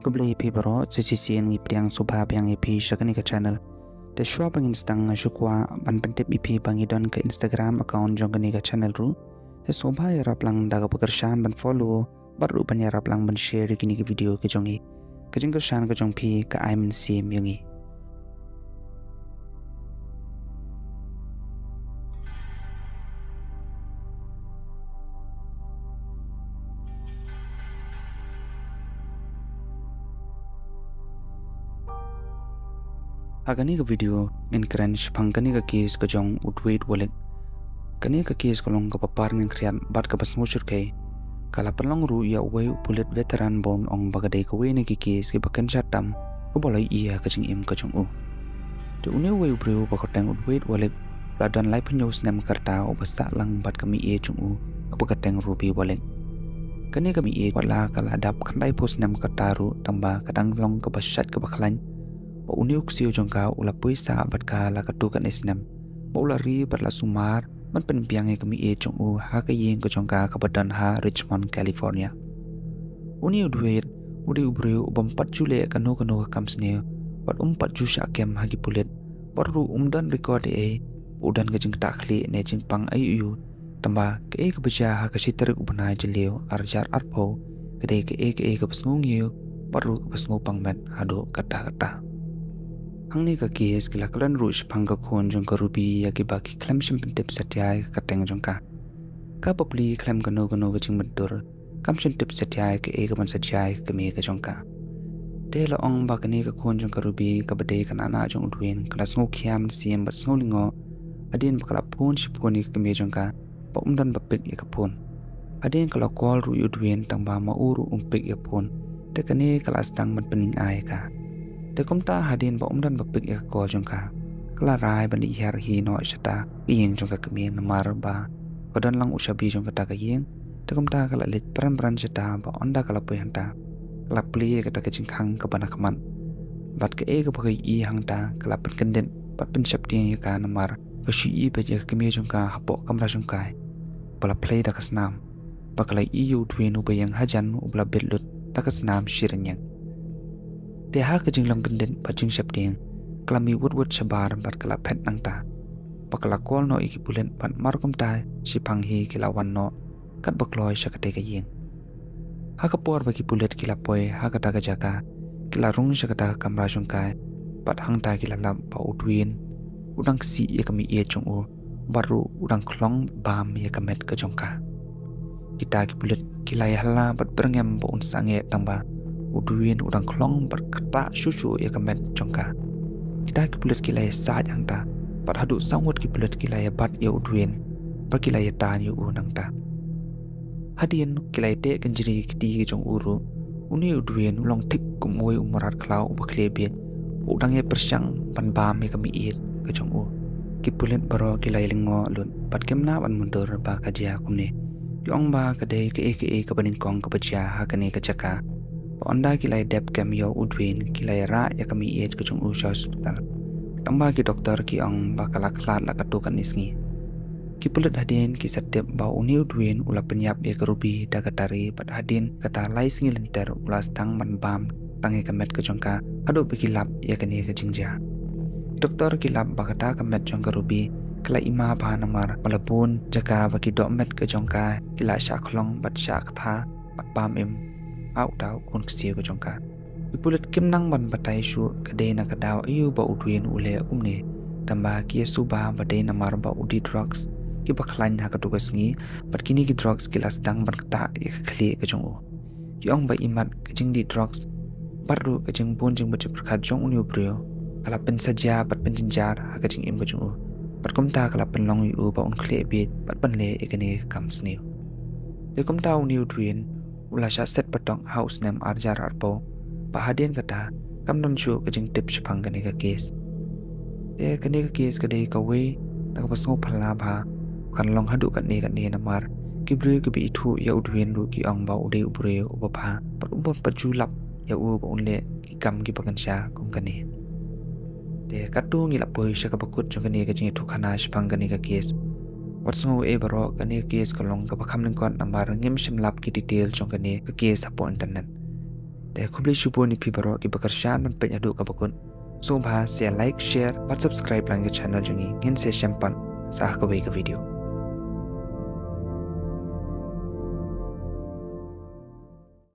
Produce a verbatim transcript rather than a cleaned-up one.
Khublei ïa phi baroh, sa shisien ngi pdiang sngewbha biang ïa phi sha kane ka channel. Te shuwa ba ngin sdang, nga shu kwah ban pyntip ïa phi ba ngi don ka Instagram account jong kane ka channel ruh. Te sngewbha ïarap lang da kaba kyrshan ban follow bad ruh ban ïarap lang ban share ïa kine ki video ki jong ngi. Ka jingkyrshan ka jong phi ka ai mynsiem ïa ngi. Ha kane ka video ngin kren shaphang kane ka case ka jong u Dwight Wallick. Kane ka case ka long kaba par nongkhriat bad kaba sngewsyrkhei. Ka la pynlong ruh ïa uwei u pulit veteran ba un ong ba ka dei kawei na ki case kiba kynsha tam kaba la ïohi ha ka jingim ka jong u. Te une uwei u briew ba kyrteng u Dwight Wallick la don laiphew snem ka rta, uba sah lang bad ka meiieit jong u kaba kyrteng Ruby Wallick. Kane ka meiieit wat la ka la dap khyndaiphew snem ka rta ruh, tangba ka dang long kaba shait kaba khlaiñ ba une u ksiew jong ka u la poi sah bad ka la katto katne snem, ba u la ri bad la sumar ban pynbiang ïa ka meiieit jong u ha ka ïing ka jong ka kaba don ha Richmond, California. Une u Dwight u dei u briew u bym pat ju leh kano kano ka kam sniew bad um pat ju shah kem ha ki pulit, bad ruh um don record ei ei u don ka jingktah khlieh ne jingpang aïu aïu. Tangba kaei kaba jia ha ka shi tarik u bnai Jylliew arhajar arphew ka dei kaei kaei kaba sngew ngiew bad ruh kaba sngew pang met haduh katta katta. Hangne ka case ki la kren ruh shaphang ka khun jong ka Ruby ïa kiba ki khlem shym pyntip satia ïa ka kyrteng jong ka. Ka bapli khlem kano kano ka jingmyndur, kam shym tip satia ïa kaei kaban sa jia ïa ka kmie ka jong ka. Te la ong ba kane ka khun jong ka Ruby kaba dei ka nana jong u Dwight ka la sngew khiam mynsiem bad sngew lyngngoh hadien ba ka la phone shi phone ïa ka kmie jong ka, ba um don ba pick ïa ka phone. Hadien ka la call ruh ïa u Dwight tangba ma u ruh um pick ïa ka phone. Te kane ka la sdang ban pynïaid ïa ka. Te kumta hadien ba um don ba pick ïa ka call jong ka, ka la rai ban leit hiar hi noh shata ka ïing jong ka kmie namar ba ka don lang u shabi jong kata ka ïing. Te kumta ka la leit pran pran shata, ba ynda ka la poi hangta ka la plie ïa kata ka jingkhang kaba na khmat. Bad kaei kaba ka ïohi hangta ka la pynkyndit bad pynsheptieng ïa ka namar ka shu ïohi beit ïa ka kmie jong ka hapoh kamra jong ka ba la plie da ka snam. Ba ka la ïohi ïa u Dwight uba ïeng hajan uba la bit lut da ka snam shi rynieng. Te ha ka jinglong kyndit bad jingsheptieng ka la mih wut wut shabar bad ka la phet nangta. Ba ka la call noh ïa ki pulit bad mar kumta shiphang hi ki la wan noh katba kloi sha katei ka ïing. Ha ka por ba ki pulit ki la poi ha kata ka jaka, ki la rung sha kata ka kamra jong ka, bad hangta ki la lap ba u Dwight u dang ksih ïa ka meiieit jong u bad ruh u dang khlong bam ïa ka met ka jong ka. Kita ki pulit ki la ïa halla bad byrngem ba un sangeh tangba u Dwight u dang khlong bad ktah shuh shuh ïa ka met jong ka. Kita ki pulit ki la ïa said hangta bad haduh saw ngut ki pulit ki la ïa bat ïa u Dwight ba ki la ïa tan ïa u nangta. Hadien ki la ïa teh kynjri ïa ki kti ki jong u ruh, une u Dwight u long thik kum uwei u mrad khlaw uba khlieh bieit, u dang ïa pyrshang ban bam ïa ka meiieit ka jong u. Ki pulit baroh ki la ïa lyngngoh lut bad kim lah ban mundur ba ka jia kumne. Ki ong ba ka dei kaei kaei kaba nyngkong kaba jia ha kane ka jaka. Ba ynda ki la ïa dep kem ïa u Dwight ki la ïa rah ïa ka meiieit ka jong u sha hospital. Tangba ki doktor ki ong ba ka la khlad la katto katne sngi. Ki pulit hadien ki sa tip ba une u Dwight u la pynïap ïa ka Ruby da ka tari bad hadien kata lai sngi lynter u la sdang ban bam tang ïa ka met ka jong ka haduh ba ki lap ïa kane ka jingjia. Doktor ki lap ba kata ka met jong ka Ruby ka la i ma bha namar ba la bun jaka ba ki dohmet ka jong ka ki la shah khlong bad shah ktha bad bam im ha uta u khun ksiew ka jong ka. Ki pulit kim nang ban batai shuh ka dei na ka daw aïu ba u Dwight u leh kumne. Tangba ki ïa suba ba dei namar ba u dih drugs kiba khlaiñ ha kato ka sngi, bad kine ki drugs ki la sdang ban ktah ïa ka khlieh ka jong u. Ki ong ba imat ka jingdih drugs bad ruh ka jingbun jingmut jingpyrkhat jong une u briew ka la pynsajia bad pynjynjar ha ka jingim ka jong u. Bad kumta ka la pynlong ïa u ba un khlieh bieit bad pynleh ïa kane ka kam sniew. Te kumta une u Dwight u la shah set patok ha u snem arhajar arphew. Ba hadien kata kam don shuh ka jingtip shaphang kane ka case. Te kane ka case ka dei kawei na kaba sngew phylla bha, kan long haduh katne katne namar ki briew kiba ithuh ïa u Dwight ruh ki ong ba u dei u briew uba bha bad u bym pat ju lap ïa u ba un leh ki kam kiba kynsha kum kane. Te katto ngi la poi sha kaba kut jong kane ka jingïathuhkhana shaphang kane ka case. Wat sngew ei baroh, kane ka case ka long kaba kham lyngkot namar ngim shym lap ki detail jong kane ka case hapoh internet. Te khublei shibun ïa phi baroh kiba kyrshan ban peit haduh kaba kut. Sngewbha sa like, share bad subscribe lang ïa ka channel jong ngi. Ngin sa ïashem pat sa ha kawei ka video.